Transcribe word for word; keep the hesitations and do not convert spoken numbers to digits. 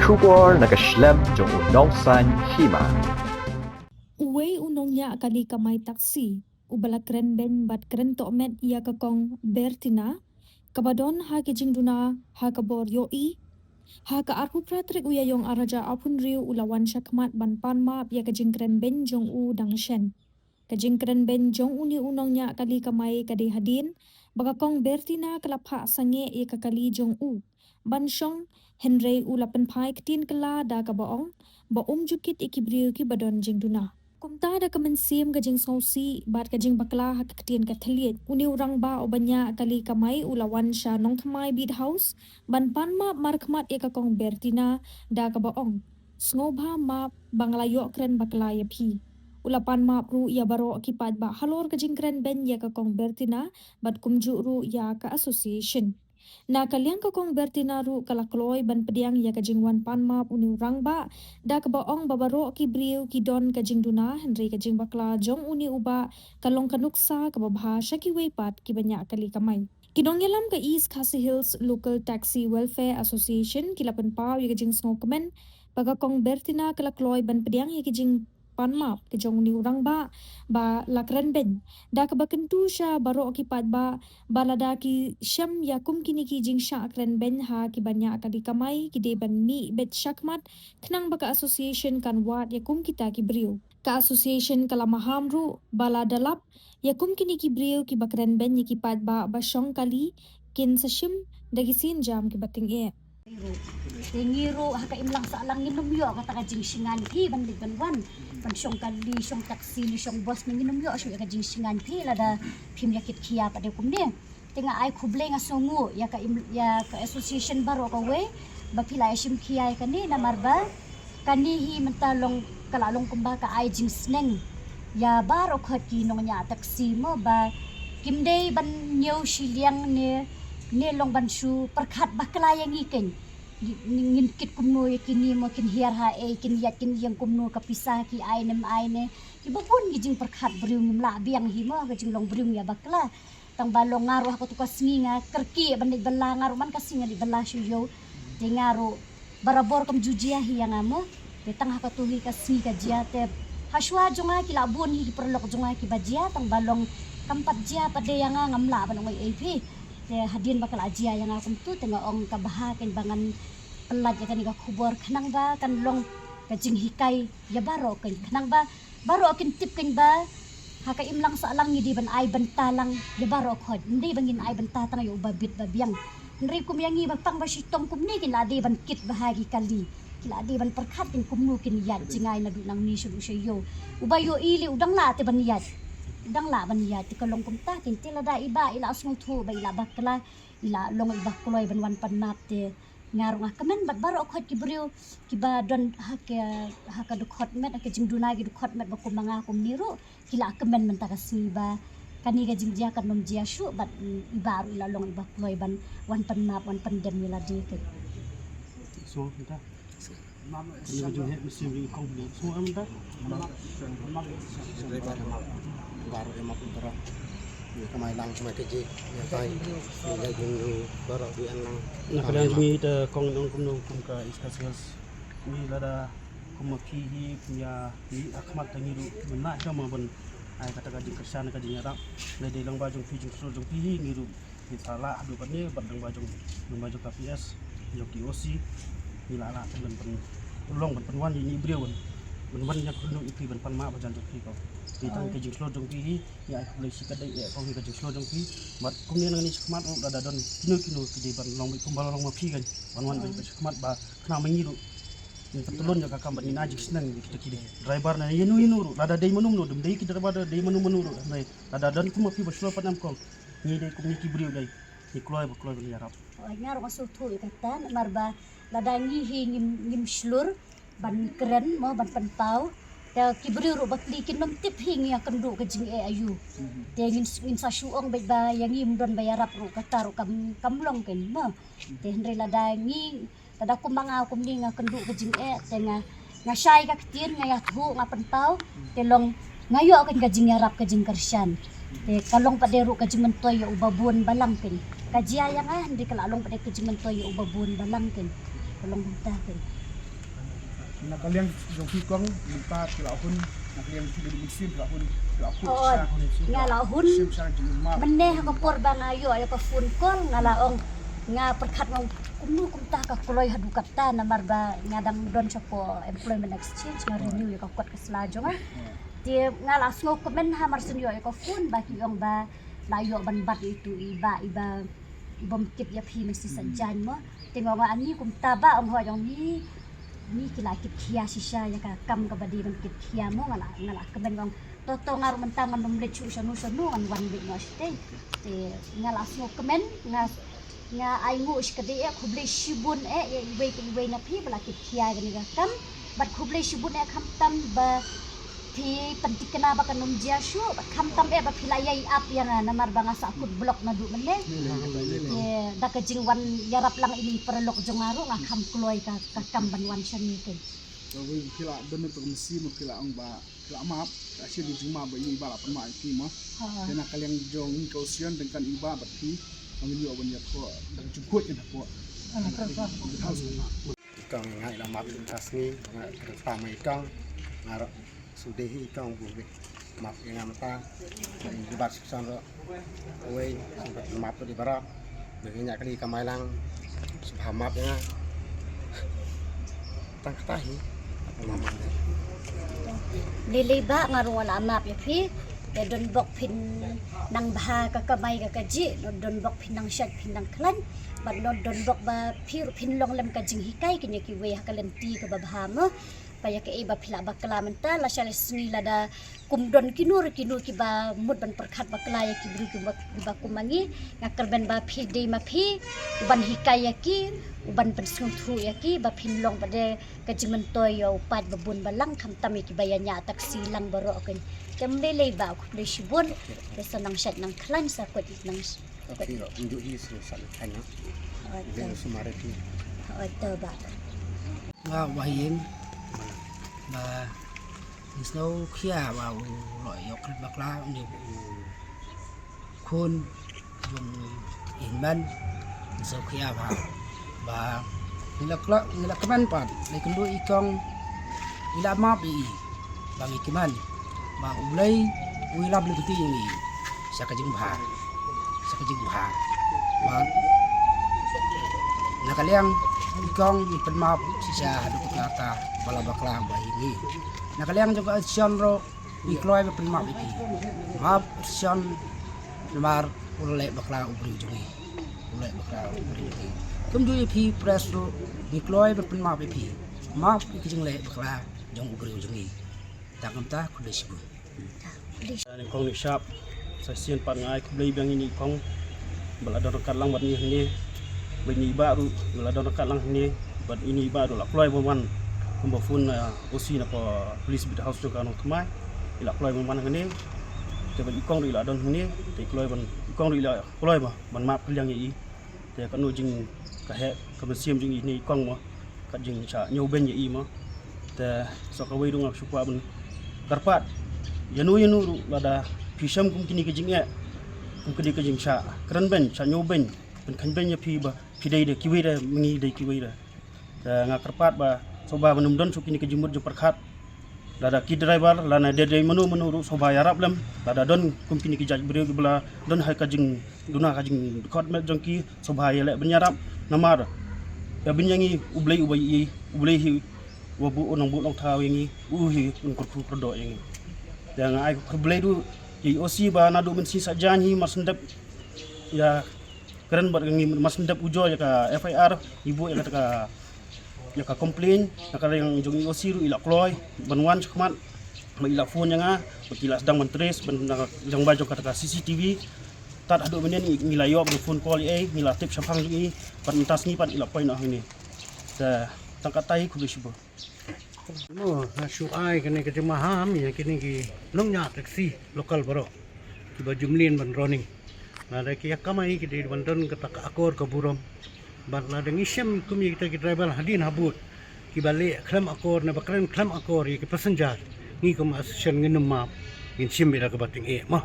Khubor na ka shlem jong u nongsaiñ hima. Uwei u nongñiah kali kamai taksi uba la kren beiñ bad kren tohmet ïa ka kong Bertina, kaba don ha ki jingduna ha ka bor ïohi, ha ka arphew phra tarik u Ïaiong ar hajar arphew hynriew u la wan shakhmat ban pan map ïa ka jingkren beiñ jong u dang shen. Ka jingkren beiñ jong une u nongñiah kali kamai ka dei hadien ba ka kong Bertina ka la phah sangeh ïa ka kali jong u ban shong, hynrei u la pynphai ktien kylla da kaba ong ba um ju kit ïa ki briew kiba don jingduna. Kumta da ka mynsiem ka jingsngewsih bad ka jingbakla ha ka ktien ka thylliej, une u rangbah uba ñiah kali kamai u la wan sha Nongthymmai Beat House ban pan map markhmat ïa ka kong Bertina da kaba ong, sngewbha map ba nga la ïoh kren bakla ïa phi. U la pan map ruh ïa baroh ki paidbah halor ka jingkren beiñ ïa ka kong Bertina bad kumjuh ruh ïa ka association. Na ka liang ka kong Bertina ruh ka la kloi ban pdiang ïa ka jingwan pan map une u rangbah da kaba ong ba baroh ki briew ki don ka jingduna, hynrei ka jingbakla jong une u bah ka long ka nuksa kaba bha sha kiwei pat kiba ñiah kali kamai. Ki nongïalam ka East Khasi Hills Local Taxi Welfare Association ki la pynpaw ïa ka jingsngewkmen ba ka kong Bertina ka la kloi ban pdiang ïa ka jingpan map ka jong une u rangbah ba la kren beiñ, da kaba kyntu sha baroh ki paidbah ba lada ki shem ïa kum kine ki jingshah kren beiñ ha kiba ñiah kali kamai, ki dei ban mih beit shakhmat khnang ba ka association kan wad ïa kum kita ki briew. Ka association ka la maham ruh ba lada lap ïa kum kine ki briew kiba kren beiñ ïa ki paidbah ba shong kali, kin sa shim da ki sienjam kiba tyngeh. Te ngi ruh ha ka imlang sahlang ngin ym ïoh kata ka jingshngaiñ phi ban leit ban wan, ban shong kali, shong taxi ne shong bus ne, ngin ym ïoh shuh ïa ka jingshngaiñ phi lada phim ïa kit khia pat de kumne. Te nga ai khublei, nga sngewnguh ïa ka im, ïa ka association baroh kawei ba phi la ïa shim khia ïa kane, namar ba kane hi mynta long, ka la long kumba ka ai jingsneng ïa baroh khoit ki nongñiah taxi mo, ba kim dei ban ñiew shiliang ne, ne long ban shu pyrkhat bakla ïa ngi keiñ. Ngi, ngin kit kumno ïa kine mo, kin hiar ha ei, kin ïaid kin ïeng kumno, ka pisa ki ai ne ym ai ne. Kiba bun ki jingpyrkhat briew ngim lah biang hi mo, ka jinglong briew ngi ïa bakla. Tang ba long nga ruh ha katu ka sngi nga kyrkieh ban leit bylla, nga ruh man ka sngi nga leit bylla sha ïew. Te nga ruh barabor kam ju jia hi ïa nga mo. Te tang ha katu hi ka sngi ka jia, te ha shuwa jong nga ki la bun hi ki paralok jong nga kiba jia, tang ba long kam pat jia pat de ïa nga, ngam lah ban ong ei ei phi. Te hadien ba ka la jia ïa nga kumtu te nga ong ka bha keiñ ba ngan pyllait ïa kane ka khubor khnang ba kan long ka jinghikai ïa baroh keiñ, khnang ba baroh kin tip keiñ ba ha ka imlang sahlang ngi dei ban ai bynta lang ïa baroh khoit, ym dei ba ngin ai bynta tang ïa uba bit ba biang. Hynrei kum ïa ngi ba pang ba shitom kumne kin la dei ban kit bha ha ki kali, ki la dei ban pyrkhat keiñ kumno kin ïaid jngai naduh nangne shaduh sha ïew. Uba ïohi lei u dang lah te ban ïaid, u dang lah ban ïaid. Te ka long kumta keiñ, te lada i bah i la sngewthuh ba i la bakla, i la long iba kloi ban wan pan map, te nga ruh nga kmen bad baroh khoit ki briew kiba don ha ka, ha ka dkhot met, ha ka jingduna ki dkhot met ba kum ma nga kumne ruh ki la kmen mynta ka sngi ba kane ka jingjia kan ym jia shuh bad, mm, i bah ruh i la long iba kloi ban wan pan map, wan pyndem ïa lade keiñ. So mynta kane ka jingheh mynsiem jong i kong kane. So mynta Driver em ap, em ap, em ap, em ap, em ap, em ap, em ap, em ap. Ïa kamai lang, kamai kajih, ïa tai. Ïa jingru baroh biang lang. Na ka liang jong ngi te kong, nong kum, nong kum ka East Khasi Hills. Ngi lada kum ma phi hi, kum ïa ngi ha khmat te ngi ruh ngim lah shuh mo ban ai kata ka jingkyrshan, ka jingïarap. Lada dei lyngba jong phi, jingshlur jong phi hi, ngi ruh ngi sa lah haduh katne bad lyngba jong, lyngba jong ka P S, jong ki O C, ngi lah lah ban pyn, long ban pynwan ïa ine i briew ban, ban wan ïa kynduh ïa phi ban pan map hajan jong phi ko. Te tang ka jingshlur jong phi hi, ngi ai khublei shikatdei eh ko hi ka jingshlur jong phi. Bad kumne nangne shakhmat ruh lada don kino kino ki dei ban long beit kumba long ma phi kan, ban wan beit shakhmat ba khnang ma ngi ruh ngin pyntylun ïa ka kam bad ngin ai jingsneng ïa kita ki dei driver ne ïano ïano ruh, lada dei mano mano, dei ki driver, dei mano mano ruh, hynrei lada don kum ma phi ba shlur pat em kong. Ngi dei kum ngi ki briew dei ngi kloi ba kloi ban ïarap. Oi, nga ruh nga sngewthuh ïa kata, namar ba lada ngi hi ngim, ngim shlur ban kren mo, ban pynpaw, te ki briew ruh ba kylli kin ym tip hi ngi ïakynduh ka jingeh aïu. Te ngin, ngin sa shu ong beit ba ïa ngi ym don ba ïarap ruh, kata ruh kam, kam long keiñ mo. Te hynrei lada ngi, lada kum ma nga kumne nga kynduh ka jingeh, te nga, nga shai ka ktien, nga ïathuh, nga pynpaw, te long nga ïoh keiñ ka jingïarap, ka jingkyrshan. Te ka long pat de ruh ka jingmyntoi ïa uba bun balang keiñ. Ka jia ïa nga hynrei ka la long pat de ka jingmyntoi ïa uba bun balang keiñ. Ka long kumta keiñ. Na ka liang jong phi kong, mynta phi la hun, na ka liang jong phi da mynsiem phi la hun, phi la hun. Oh, sha, nga la hun. Shim sha jingmap. Mynne ha ka por ba nga ïoh ïa ka phone call, nga la ong, nga pyrkhat nga ong kumno kumta ka kloi haduh katta, namar ba nga dang don shapoh employment exchange, nga renew ïa ka kot ka sla jong nga. Te nga la sngewkmen ha mar shu ïoh ïa ka phone ba ki ong ba la ïoh ban bat ïa itu i bah, i bah bym kit ïa phi mynstep sa jan mo. Te nga ong ani kumta bah, ong hooid, ong ni, ni ki la kit khia shisha ïa ka kam kaba dei ban kit khia mo. Nga la, nga la kmen, nga ong to to nga ruh mynta ngan ym leit shuh shano shano, ngan wan beit noh shatei. Te nga la sngewkmen, nga, nga ainguh shikatdei eh, khublei shibun eh ïa iwei pa iwei na phi ba la kit khia ïa kane ka kam. Bad khublei shibun eh khamtam ba phi pynthikna ba kan ym jia shuh, bad khamtam eh ba phi la ïai ap ïa nga namar ba nga sahkut block naduh mynne. Te da ka jingwan ïarap lang ine i paralok jong nga ruh nga kham kloi ka, ka kam ban wan shane kein. Kawei phi la don na ka mynsiem, phi la ong ba phi la map, ka shisha jingmap ba ine i bah la pynmap ïa phi mo. Ha. Te na ka liang jong ngi ka Ocean, dang kan i bah bad phi, ngin ïoh ban ïathoh da ka jingkhuid ïa nga hapoh. Kong nga i la map ïa ka sngi, nga kren tam ïa kong, nga ruh shu dei hi kong, bun bit map ïa nga mynta. Ïa ki bat sipsan ruh, wei sipsan map ruh di baroh. Dei nga kali ka mai lang, shu bha map ïa nga. Tang kata hi. Lei lei bah, nga ruh nga la map ïa phi. Te don bok phin nang bha ka kamai ka kajih, don bok phin nang shait phin nang khlaiñ. Bad don bok ba phi ruh phin long lem ka jinghikai kine kiwei ha ka lynti kaba bha mo. Ba ïa kaei ba phi la bakla mynta, lashai la sngi lada kum don kino re kino kiba mut ban pyrkhat bakla ïa ki briew kiba, kiba kum ma ngi, nga kyrmen ba phi dei ma phi u ban hikai ïa ki, u ban pynsngewthuh ïa ki ba phin long pat de ka jingmyntoi ïa u paid ba bun ba lang, khamtam ïa kiba ïa ñiah taxi lang baroh kein. Te ym lei lei bah, khublei shibun. Te sa nang shait nang khlaiñ, sa khuid nang. Okay, ym ju hi, sa nang khlaiñ. Oi to. Oi to bah. Nga wah ïing ba ngi sngewkhia ba u la ïoh kren bakla, une u khun jong i hynmen. Ngi sngewkhia ba, ba ngi la kla, ngi la kmen pat, la kynduh i kong, i la map ïa i, ba ngi kmen ba U Blei u ïalap lynti ïa ngi sha ka jingbha, sha ka jingbha. Ba na ka liang i kong ngi pynmap shisha haduh katta ba la bakla ba ïa ngi. Na ka liang jong ka Ocean ruh ngi kloi ba pynmap ïa phi. Map Ocean namar u la leh bakla u briew jong ngi. U la leh bakla u briew jong ngi. Kumjuh ïa phi press ruh ngi kloi ba pynmap ïa phi. Map ïa ki jingleh bakla jong u briew jong ngi. Tang kumta, khublei shibun. Nyngkong nyngshap sa shisien pat nga ai khublei biang ïa ine i kong ba la don ryngkat lang bad ngi hangne. Bad ine i bah ruh la don ryngkat lang hangne, bad ine i bah ruh la kloi ban wan kumba phone na O C na ka Police Beat House jong ka Nongthymmai. I la kloi ban wan hangne. Te bad i kong ruh i la don hangne, te i kloi ban, i kong ruh i la kloi ba ban map kylliang ïa i. Te katno jing ka heh ka mynsiem jong ine i kong mo, kat jingshah ñiewbeiñ ïa i mo. Te sa kawei ruh nga shu kwah ban kyrpad ïano ïano ruh, lada phi shem kum kine ki jingeh, kum kine ki jingshah kren beiñ, shah ñiewbeiñ, pynkhein beiñ ïa phi ba phi dei da kiwei de, ma ngi dei kiwei de. Te nga kyrpad ba sngewbha ban ym don shuh kine ki jingmut jingpyrkhat. Lada ki driver lane dei dei mano mano ruh sngewbha ïarap lem. Lada don kum kine ki jait briew kiba la don ha ka jingduna ka jingdkhot met jong ki, sngewbha ïaleh ban ïarap. Namar ïa beiñ ïa ngi U Blei uba ïeit, U Blei hi uba buh u nongbuh nongthaw ïa ngi, u hi un kyrkhu kyrdoh ïa ngi. Te nga ai khublei ruh ïa i O C ba naduh mynsngi sa jan hi mar shu dep ïa kren bad ngi, mar shu dep ujor ïa ka F I R, i buh ïa kata ka, ïa ka complaint. Na ka liang jong i O C ruh i la kloi ban wan shakhmat, ba i la phone ïa nga, ba ki la sdang ban trace ban na ka jingbai jong kata ka C C T V. Tad haduh mynne ngi la ïoh ban phone call ïa i, ngi la tip shaphang jong i, bad mynta sngi pat i la poi noh hangne. Te tang katta hi, khublei shibun. Mo, nga shu ai kane ka jingmaham ïa kine ki nongñiah taxi local baroh kiba ju mlien ban running. Lada ki ïa kamai ki dei ban don kata ka akor ka burom. Bad lada ngi shem kum ïa kita ki driver hadien habud kiba leh khlem akor ne ba kren khlem akor ïa ki passenger, ngi kum association ngin ym map, ngin shim ïa da kaba tyngeh mo.